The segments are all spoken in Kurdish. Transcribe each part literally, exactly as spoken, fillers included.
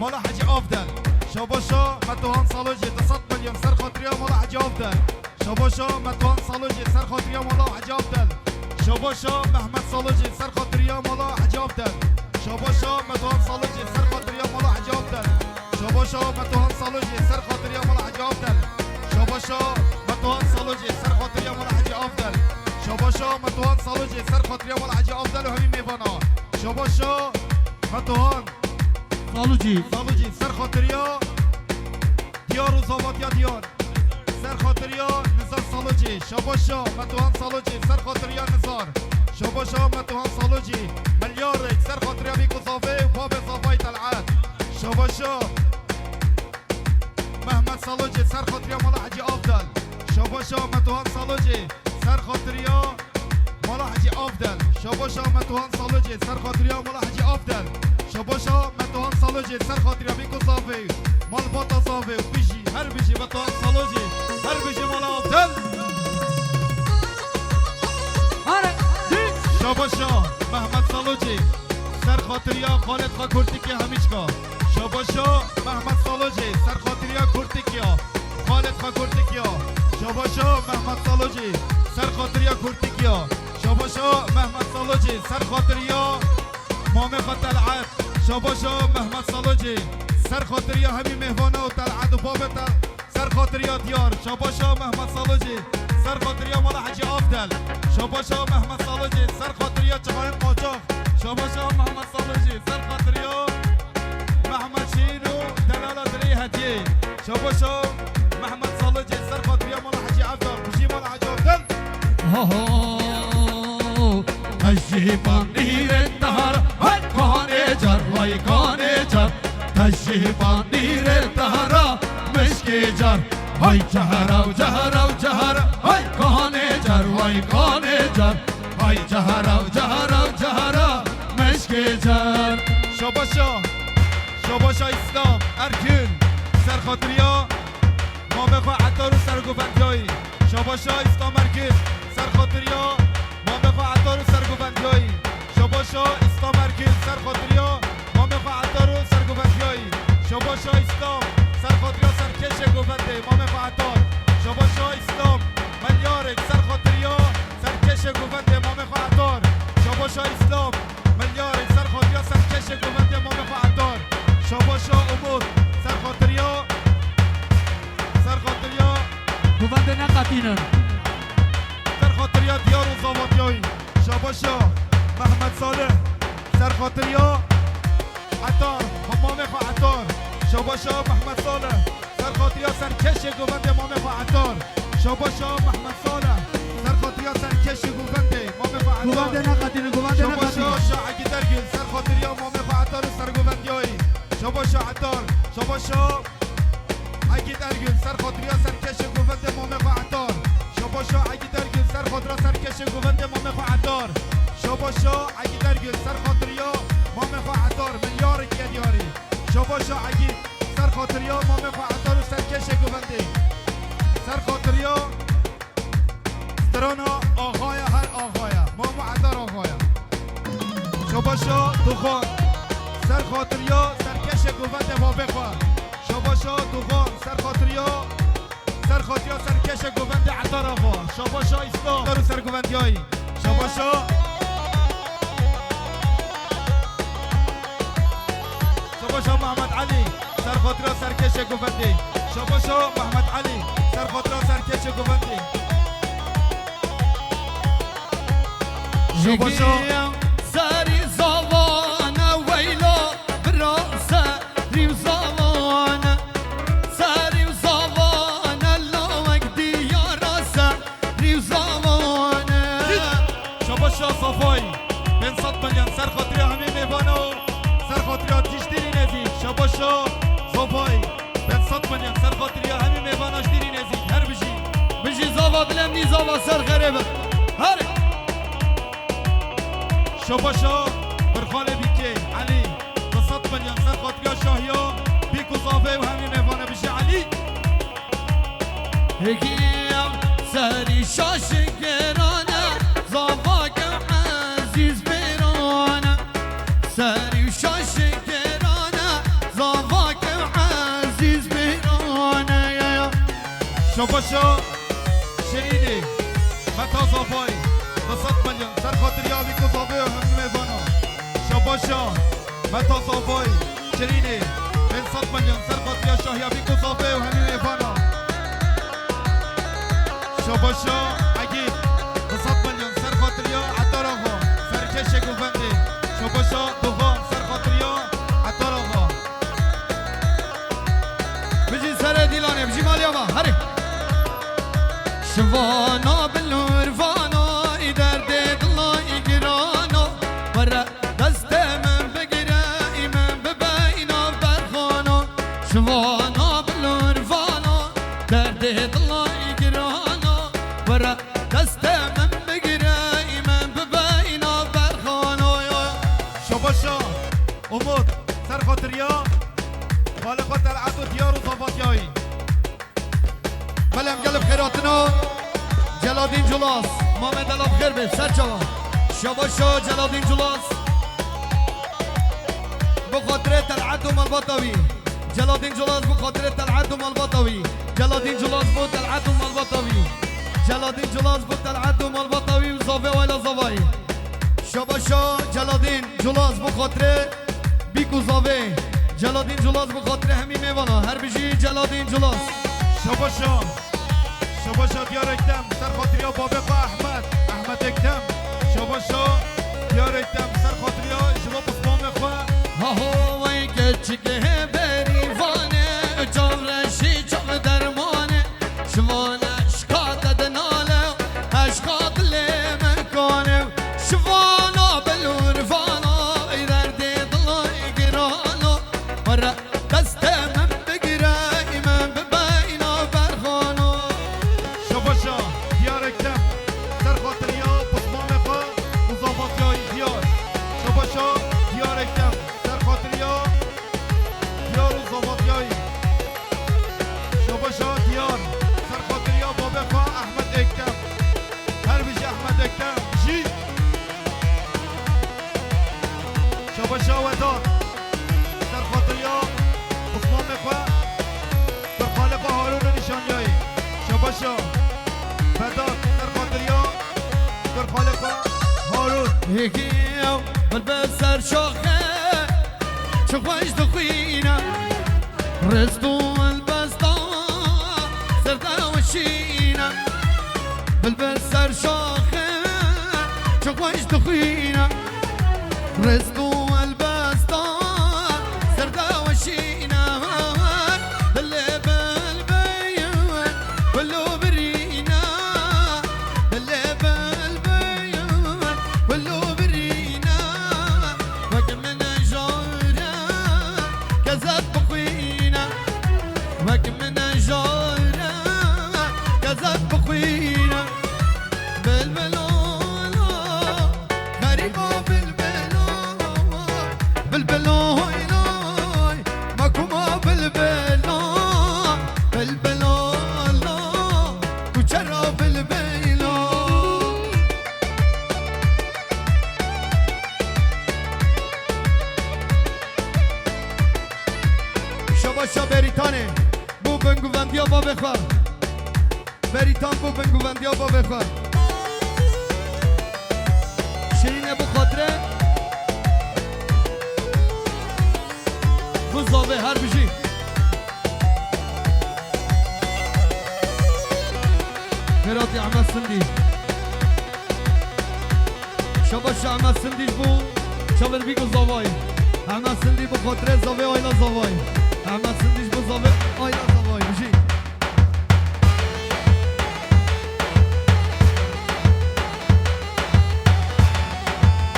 Mala Hecî Avdel. Şabaşa Metehan Salocê, du sed milyon ser xatiriya Mala Hecî Avdel. Şabaşa Metehan Salocê, ser xatiriya Mala Hecî Avdel. Şabaşa Mehmet Salocê, ser xatiriya Mala Hecî Avdel. Şabaşa Metehan Salocê, ser xatiriya Mala Hecî Avdel. Şabaşa Metehan Salocê, ser xatiriya Mala Hecî Avdel. Şabaşa Metehan Salocê, ser xatiriya Mala Hecî Avdel. Şabaşa Metehan Salocê, ser xatiriya Mala Hecî Avdel û hemî mêvana. Şabaşa Metehan Salocî. Salocî, ser xatiriya Diyar û Zavatiya Diyar. Ser xatiriya Nizar Salocî. Şabaşa Metehan Salocî, ser xatiriya Nizar. Şabaşa Metehan Salocî, milyarek, ser xatiriya Bîk û Zavê û babê Zavayî Tel'et. Şabaşa Mehmet Salocî, ser xatiriya Mala Hecî Avdel. Şabaşa Metehan Salocî, ser xatiriya Mala Hecî Avdel. Şabaşa Metehan Salocê, ser xatiriya Mala Hecî Avdel. Şabaşa Metehan Salocê, ser xatiriya Bîk û Zavê, malbata Zavê, bijî, her bijî Metehan Salocê, her bijî Mala Avdel. Are, şabaşa Mehmet Salocê, ser xatiriya Xalid Xakurtikê Hemîçka. Şabaşa Mehmet Salocê, ser xatiriya Kurtikya. Xalid Xakurtikya. Şabaşa Mehmet Salocê, ser xatiriya Kurtikya. Şabaşa Mehmet Salocê, ser xatiriya mamê xwe Tel'et. Şabaşa Mehmet Salocê, ser xatiriya hemî mêvana û Tel'et û babê Tel-, ser xatiriya Diyar. Şabaşa Mehmet Salocê, ser xatiriya Mala Hecî Avdel. Şabaşa Mehmet Salocê, ser xatiriya çixayên qaçax. Şabaşa Mehmet Salocê, ser xatiriya Mehmet Şehîn û delala dilê hetiyê. Şabaşa Mehmet Salocê, ser xatiriya Mala Hecî Avdel. Bijî Mala Hecî Avdel. Ho, ho. Tejî manîrê dahar, hay kanê car, vay kanê car. Tejî manîrê dahara, mişkê car. Hay cahara, cahara, cahara, hay kanê car, vay kanê car. Hay cahara, cahara, cahara, mişkê car. Şabaşa, şabaşa Îslam Ergül, ser xatiriya mamê xwe Etar û sergovendiyayî. Şabaşa Îslam Ergül, ser xatiriya mamê xwe Etar û sergovendiyayî. Şabaşa Îslam Ergül, ser xatiriya mamê xwe Etar û sergovendiyayî. Şabaşa Îslam, ser xatiriya serkêşê govendê mamê xwe Etar. Şabaşa Îslam, milyarek, ser xatiriya serkêşê govendê mamê xwe Etar. Şabaşa Îslam, milyarek, ser xatiriya serkêşê govendê mamê xwe Etar. Şabaşa Umut, ser xatiriya, ser xatiriya govendê neqetînin. Ser xatiriya Diyar û Zavatiyayî. Şabaşa Mehmet Salih, ser xatiriya Etar, mamê xwe Etar. Şabaşa Mehmet Salih, ser xatiriya serkêşê govendê mamê xwe Etar. Şabaşa Mehmet Salih, ser xatiriya serkêşê govendê mamê xwe Etar. Govendê neqetînin, govendê neqetînin. Şabaşa Egîd Ergül, ser xatiriya mamê xwe Etar û sergovendiyayî. Şabaşa Etar, şabaşa Egîd Ergül, ser xatiriya serkêşê govendê mamê xwe Etar. Şabaşa Egîd Ergül, ser xatira serkêşê govendê mamê xwe Etar. Şabaşa Egîd Ergül, ser xatiriya mamê xwe Etar, milyarek yê diyarî. Şabaşa Egîd, ser xatiriya mamê xwe Etar û serkêşê govendê. Ser xatiriya strana axaya her axaya, Mamo Etar axaya. Şabaşa Duxan, ser xatiriya serkêşê govendê babê xwe. Şabaşa Duxan, ser xatiriya, ser xatiriya serkêşê govendê Etar axa. Şabaşa Îslam, Etar û sergovendiyayî. Şabaşa, şabaşa Mehmet Elî, ser xatira serkêşê govendê. Şabaşa Mehmet Elî, ser xatira serkêşê govendê. Şabaşa. Serî zavane weyla, bira serî zavane. Serî zavane lawek diyara serî zavane. Şabaşa Zavay, pênc sed milyon, ser xatiriya hemî mêvana û ser xatiriya tiştîrî nezî. Şabaşa Zavay, pênc sed milyon, ser xatiriya hemî mêvana ji dîrî nezî. Her bijî. Bijî zava bilemnî, zava ser xerê be. Herê. Şabaşa Birxalê Bîkê, Elî, du sed milyon, ser xatiriya şahiya Bîk û Zavê û hemî mêvana. Bijî Elî. Hêgiya serî şaşê gerane, zava ke ezîz bêrane. Serî şaşê gerane, zava Şabaşa Şirînê, Meta Zavay, du sed milyon, ser xatiriya vî ku zavê û hemî mêvana. Şabaşa Meta Zavay, Şirînê, pênc sed milyon, ser xatiriya şahiya vî ku zavê û hemî mêvana. Şabaşa Egîd, du sed milyon, ser xatiriya Etar Axa, serkeşê govendê. Şabaşa Doxan, ser xatiriya Etar Axa. Bijî serê dîlanê, bijî maliya me, herê. Şivana bilûr vana, ê derdê dila ê girana, were destê min bigire, ê min bibeyna berxana. Şivana bilûr vana, derdê dila ê girana, were destê min bigire, ê min bibeyna berxana. Şabaşa Umut, ser xatiriya xalê xwe Tel'et û Diyar û Zavatiyayî. Belem gelê bi xêr hatina. Celadîn Culas, Mamê Dela bi xêr bê, ser çava. Şabaşa Celadîn Culas. Bi xatirê Tel'et û malbata wî. Celadîn Culas bi xatirê Tel'et û malbata wî. Celadîn Culas bo Tel'et û malbata wî. Celadîn Culas bo Tel'et û malbata wî û zavê wayla zavayî. Şabaşa Celadîn Culas bi xatirê bîk û zavê. Celadîn Culas bi xatirê hemî mêvana. Her bijî Celadîn Culas. Şabaşa. Şabaşa Diyar Ektem, ser xatiriya babê xwe Ehmed. Ehmed Ektem. Şabaşa Diyar Ektem, ser xatiriya ji bo pismamê xwe. Haho wey keçikê berî vanê, çav reşî çav dermanê. Şivane şika te dinale, eşka dilê min kane. Şivana bilûr vana, ey derdê dilê girana. Were destê min bigire, ê min bibeyna berxana. Şabaşa Diyar Ektem, ser xatiriya pismamê xwe û zavatiyayî Diyar. Şabaşa Diyar Ektem, ser xatiriya Diyar û zavatiyayî. Şabaşa Diyar, ser xatiriya babê xwe Ehmed Ektem. Her bijî Ehmed Ektem, bijî. Şabaşa Vedat, ser xatiriya pismamê xwe, kurxalê xwe Harûnê nîşaniyayî. Şabaşa Vedat, ser xatiriya kurxalê xwe Harûn. Hê hê, bilbil ser şaxê, çi xweş dixwîne. Rist û helbesta ser de weşîne. Bilbil ser şaxê, çi xweş dixwîne. Rist û helbesta ser de weşîne. Dilê bilbîl, wilo birîne. Dilê bilbîl, wilo birîne. Wek min jare kezeb bixwîne. Wek min jare kezeb bixwîne. Bilbilo, xerîba bilbilo. Bilbilo, hoy, loy, ma kuma bilbilo. Bilbilo, lo, tu çera bilbilo. Şabaşa Berîtanê, bo binguvendiya bavê xwe. Berîtan bo binguvendiya bavê xwe. Şirînê bo xatirê. Bo zavê her bijî. Xêratî Ehmed Sindî. Şabaş Ehmed Sindî ji bo çavirbîk û zavayî. Ehmed Sindî bi xatirê zavê ayla zavayî. Ehmed Sindî ji bo zavê ayla zavayî. Bijî.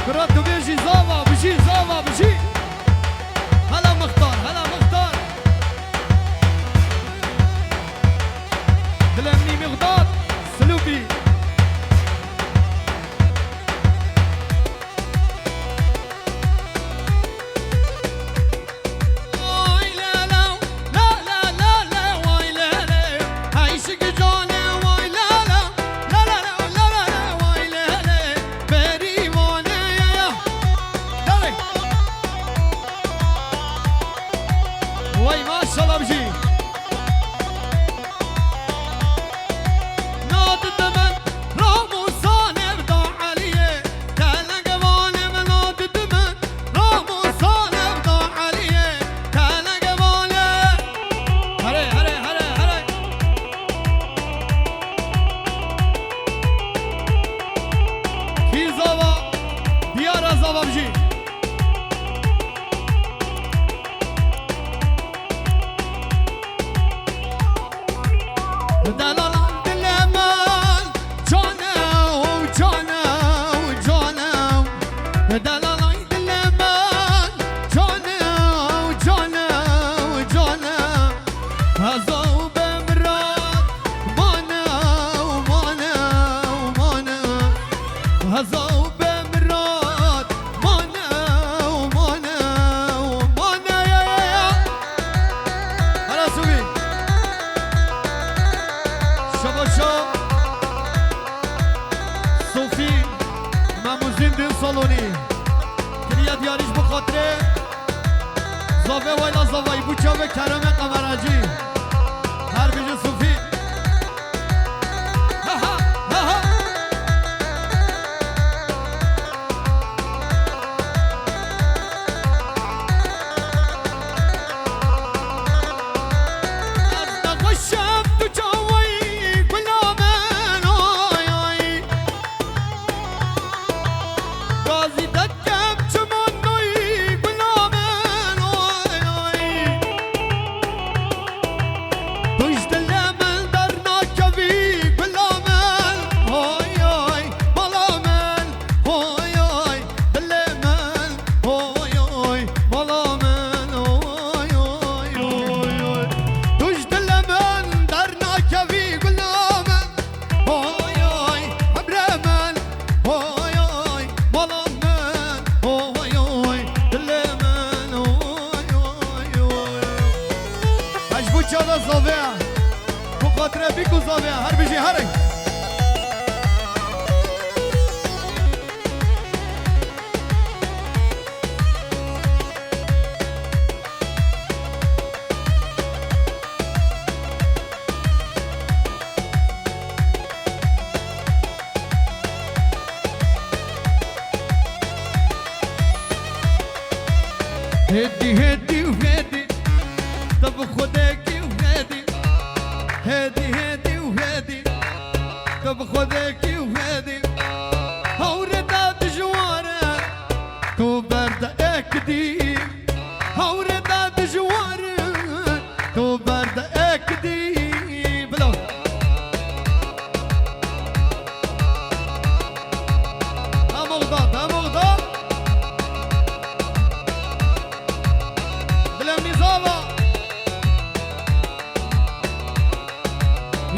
Kura tu bêjî zava, bijî zava, bijî. Hela mixtar, hela mixtar. Dilem nî mixdar, silûbî. Vay lele, la la la la, vay lele. Hey şiki canê, vay lele. La la la la la la, vay lele. Berîvanê ya ya. Dale. Vay maşallah bijî. Delalan dilê min, cane û cane û cane û. Delalan dilê min, cane û cane û cane û. Heza û be mirad, mane û mane û mane. Heza û be mirad, mane û mane û mane. Ya, ya, ya. Hala Sofî. Şaba şa. Sofî. Memûzîn din salonî. Kiriye diyarî ji bo xatirê zavê wayla zavayî bû çavê keremê qemeracî. Her bijî Sofî. Ha, ha, ha, ha. Ez nexweşim tu çawayî gula min, oy, oy. Gazî dekem çiman noyî gula min, oy, oy. Tu ji dilê min dernakevî gula min, oy, oy, mala min, oy, oy, dilê min, oy, oy, mala min, oy, oy, oy, oy. Tu ji dilê min dernakevî gula min, oy, oy, emrê min, oy, oy, mala min, oy, oy, dilê min, oy, oy, oy. Ez ji bo çawa zavê? Ku xatirê bîk û zavê, her bijî herê. Hêdî, hêdî û hêdî, tu bi xwedekî û hêdî. Hêdî, hêdî û hêdî, tu bi xwedekî û hêdî. Hawrê te dijwar e, tu berde ekidî. Hawrê te dijwar e, tu berde ekidî. Bila. Hem oxda, hem oxda. Dilem nîzava.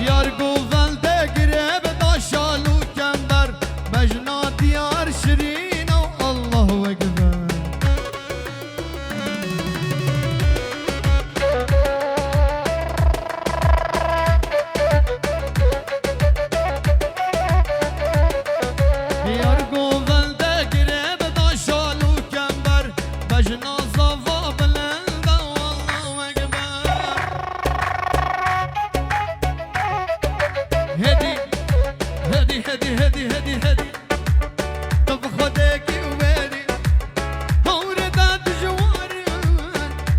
Yar govende girê bi daşal û kember, bejna diyar şirîn û Allahu Ekber. Yar govende girê bi daşal û kember, bejna zava bilinde, Allahu Ekber. Hêdî, hêdî, hêdî, hêdî, hêdî, hêdî. Tu bi xwedekî û wêdî, hawrê te dijwar e,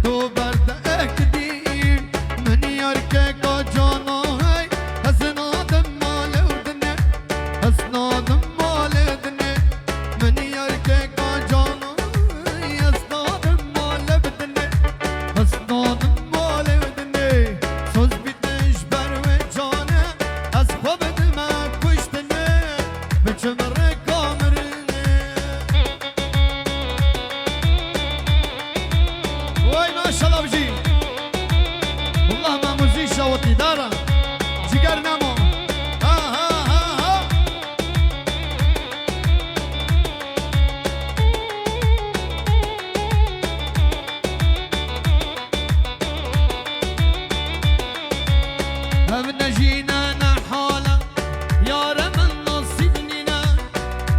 tu berde ekidî. Min yar keka cana hey, ez nadim malê û dinê, ez nadim malê dinê. Min yar keka cana hey, ez nadim malê bi dinê, ez nadim malê bi dinê. Soz bî te ji ber wê canê, ez xwe bidime kuştinê, biçim rêka mirinê. Way maşallah bijî. Wallah Memûzî şawitî dara. Ciger nemo. Ha, ha, ha, ha. Ev ne jî ne, ne hal e, yare min nasîb nîne,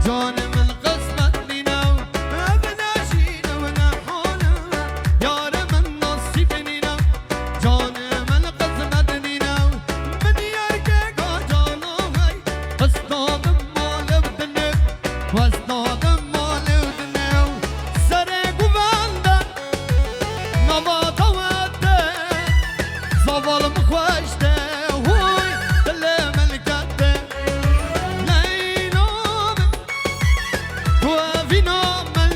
canê min qismet nîne. Ev ne jî ne, ne hal e, yare min nasîb nîne, canê min qismet nîne. Min yar keka cana hey, ez nadim malê û dinê, ez nadim malê û dinê. Serê govende nava te wete, zaval min xweş te, huy dilê min kete. Leyla min, tu evîna min,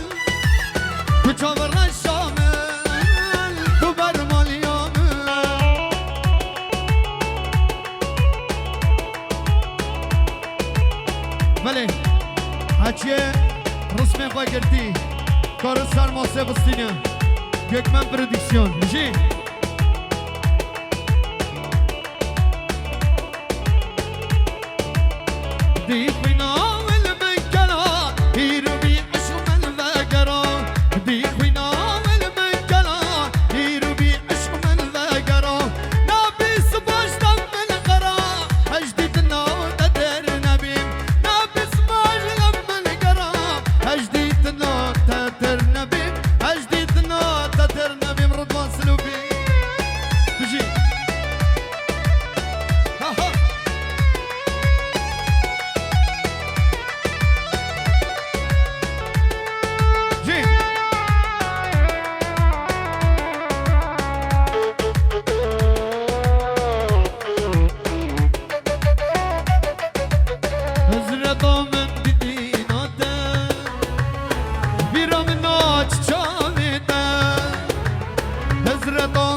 tu çav reşa min, tu bermaliya min. Girtî, Karo Sermasê Bistîne, Gökmen Prodüksiyon, Jî. Dî xwîna wil min kela, hîro bî eşq min vegera. Dî xwîna wil min kela, hîro bî eşq min vegera. Nabî sibaj dem min qera, hejdî dina te ter nebîm. Nabî sibaj dem min qera, hejdî dina te ter nebîm. Hejdî dina te ter nebîm. Ridvan Silûbî. Bijî. Ha, ha. Jî. Hizreta min didîna te, bîra min naç çavê te. Hizreta